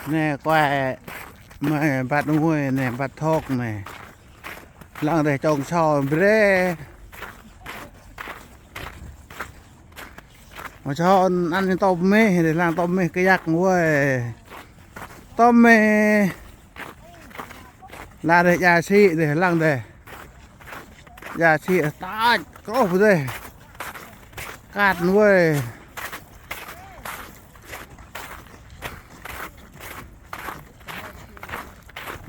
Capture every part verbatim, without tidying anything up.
Anai kuai mơi băt ngui anai, băt thok anai. Lăng dêh čong sô brơi. Mă čô anăn tôm mih dêh, lăng tôm mih kơjăk wơi. Tôm mih. Lăng dêh ia sĭ dêh, lăng dêh. Ia sĭ tač, kơh dêh. Kăt wơi.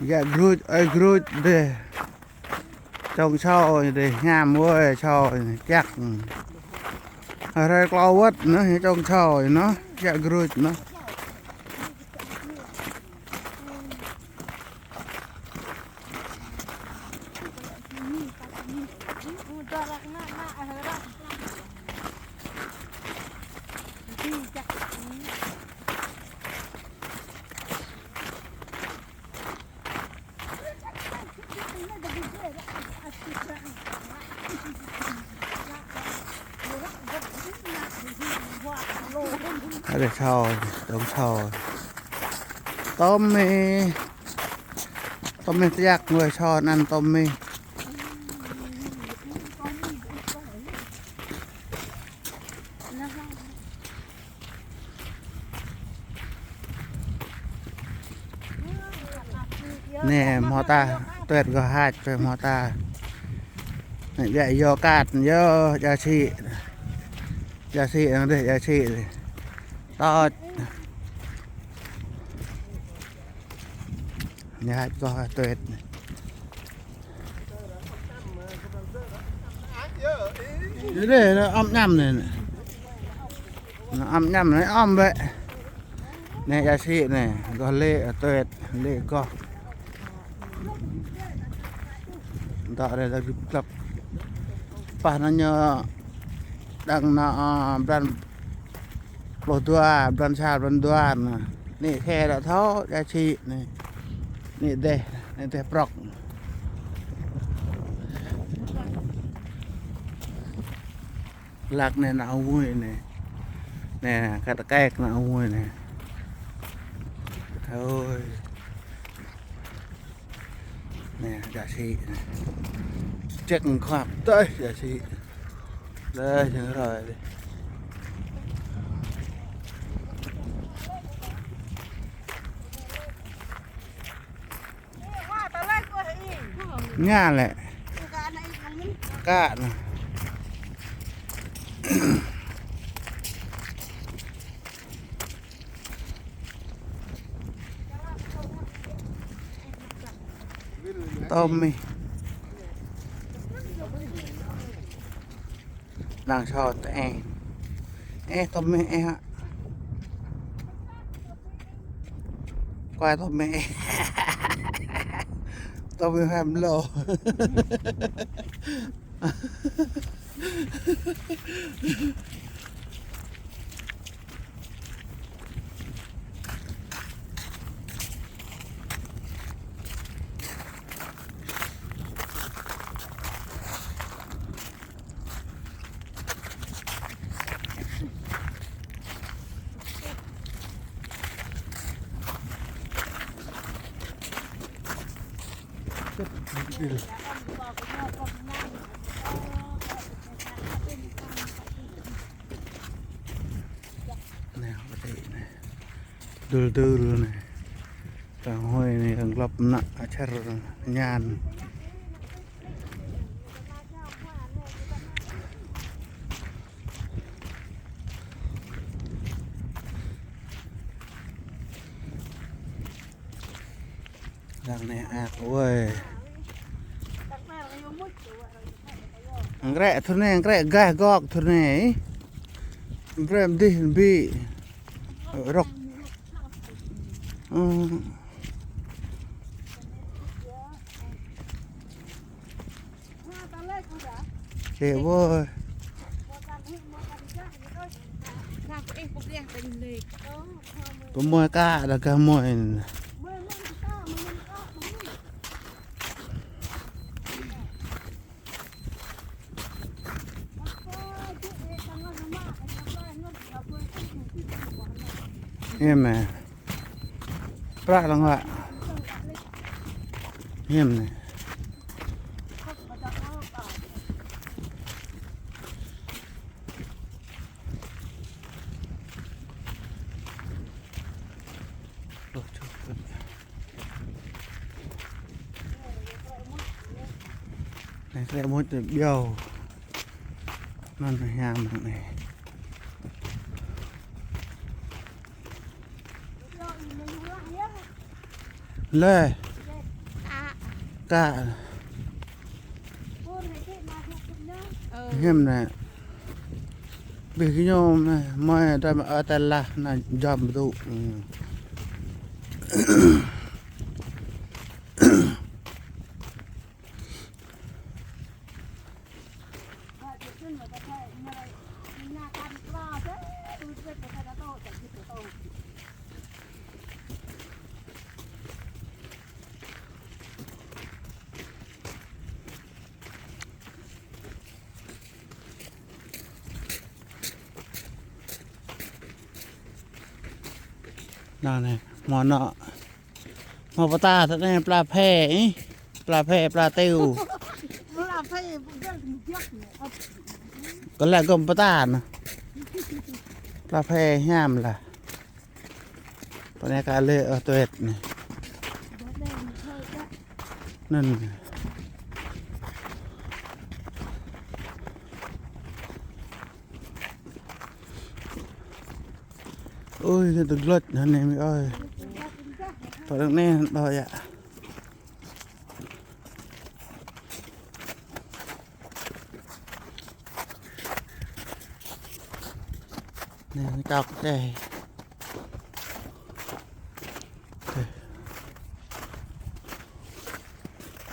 Ia gruč, ơi gruč dêh. Čong sô dêh, hiam wơi, sô čăk. Hrơi klâo wơ̆t anŭn, čong sô anŭn, ia gruč anŭn. Adih sô, tôm sô. Tôm mih. Tôm mih tơjăk wơi, sô anăn tôm mih. Anai hmâo ta, tuet gơ̆ hač pơ hmâo ta. Anai ia yua kăt, yua ia sĭ. Ia sĭ anŭn dêh, ia sĭ dêh. Tač. Anai hač gơ̆ tuet anai. Anai dêh, anai ăm añăm anai. Anai ăm añăm anai, ăm bĕ. Anai ia sĭ anai, gơ̆ lê̆ tuet, lê̆ gơ̆. Dŏ anai dŏ glăp. Pah anai ñu đang nao, a, blan pluh dua, blan sa, blan dua anai. Anai khe dŏ thâo, ia sĭ anai. Anai dêh, anai dêh prŏk. Lăng anai nao ngui anai. Anai, kăt kek nao ngui anai. Ơi. Anai, ia sĭ anai. Ček ngă khăp tơi, ia sĭ. Lĕ, jing rơi dêh. Ngă lĕ. Kăt anai. Tôm mih. Đang sô tơ e. E, tôm mih e hă. Kuai tôm mih e. Tôm mih hăm lô. Anai, pơtih anai. Dul dul anai. Kang hơi anai, kang glŏp mơnă, ačar ñan. Lăng anai ak wơi. Ngrĕ thŭn anai, ngrĕ gah gok thŭn anai. Ngrĕ mdih bi. Rŏk. Ơ. Sĭ wơi. Pơmơi kă dah gah mơi. Ih mĕ. Prăk lăng wă. Hiam anai. Anai, tơlơi mŭt tơ ƀiâo. Anŭn hiam anai. Lĕ. Kă. Hiam anai. Ƀing gơñu anai, mơi đa mơi ơ tơlah anai jăm tŭ. Anŭn anai, hmâo anŏ. Hmâo pơtă tơ anai, pla phe, ih. Pla phe, pla tiu. Pla phe, pơgel mơjăk anai. Kơ lĕ gơ̆m pơtă anai. Pla phe hiam lah. Pơ anai kơ lĕ ơ tuet anai. Anŭn. Ôi, anai tơglŏč anai mơi ơi. Pơ anai đôč yă. Anai, anai kâo kơtê.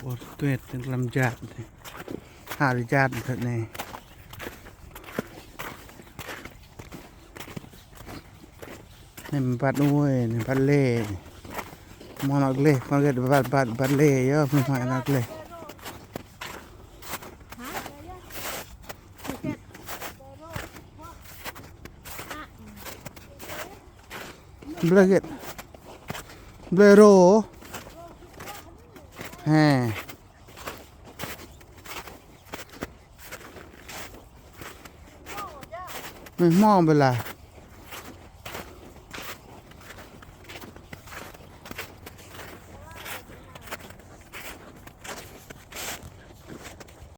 Ơ, tuet, tơlăm jat. Hal jat tơ anai. Anai mơ̆ng băt ơi, anai băt lê. Hmâo anŏ gleh, hmâo gleh băt, băt, băt lê yơh, hmâo anŏ gleh. Blơi gĕt. Blơi rô. He. Mơi hmâo ƀơi lah.